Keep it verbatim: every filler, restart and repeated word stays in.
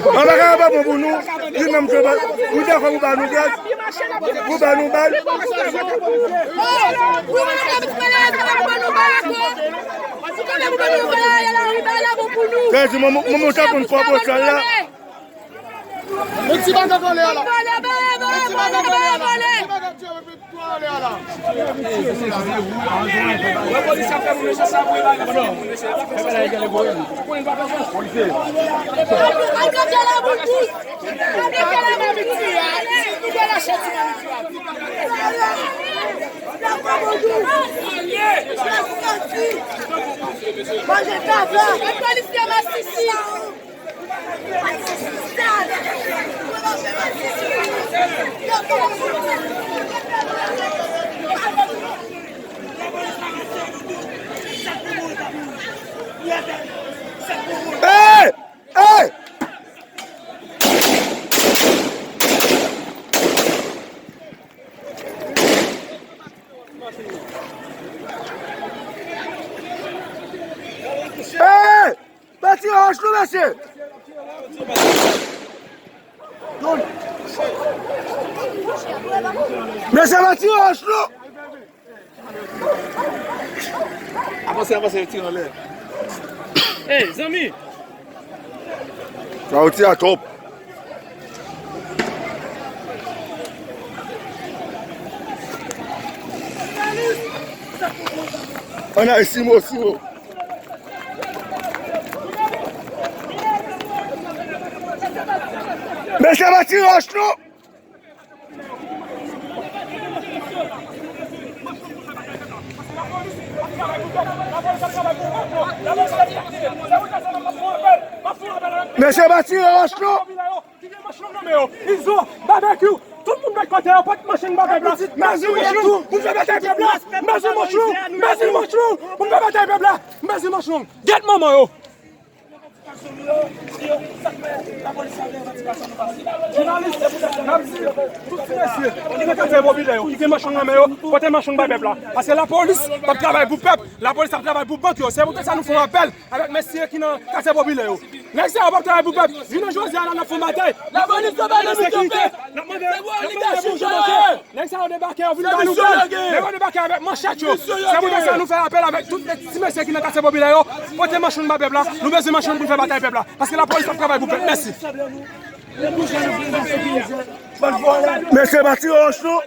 An bagay an pa bon pou nou, li menm ke ba, nou dakò pou ba nou gaz, pou ba nou bal. Tèzi, mwen, mwen, mwen ta konn fò bosal la. Yon ti bagay anlè a la. Yon ti bagay anlè a la. Yon ti bagay anlè a la. Hey! Hey! Hey! Pa tire wòch nou, mesye! Mesye, pa tire wòch nou! Avanse, avanse, tire anlè. Ey, zanmi! Sa ou tire a twòp. Ann ale, Simo, Simo. Mesye, pa tire wòch non. Mesye, pa tire wòch non. Ki gen manch long nan men yo. Izo, Babekyou, tout moun bèk kote yo, pot manch long ba pèp la. Mezi manch long, pou n fè batay pèp la. Mezi manch long, mezi manch long, pou n fè batay pèp la. Mezi manch long. Gèt manman yo. Jounalis, n ap di, tout ti mesye ki nan katye popilè yo, ki gen manch long nan men yo, pote manch long ba pèp la. Paske lapolis p ap travay pou pèp, lapolis ap travay pou bank yo. Se poutèt sa nou fè yon apèl avèk mesye ki nan katye popilè yo. Nèg sa yo p ap travay pou pèp. Jounen jodi a la, n ap fè yon batay. Lapolis pa bay nou sekirite. N ap mande, n ap mande pou yo monte. Nèg sa yo debake, yo vin ba nou bal. Nèg yo debake avèk manchèt yo. Se poutèt sa nou fè apèl avèk tout ti mesye ki nan katye popilè yo. Pote manch long ba pèp la. Nou bezwen manch long pou n fè batay pèp la. Paske lapolis p ap travay pou pèp. Mèsi. Mesye, pa tire wòch non.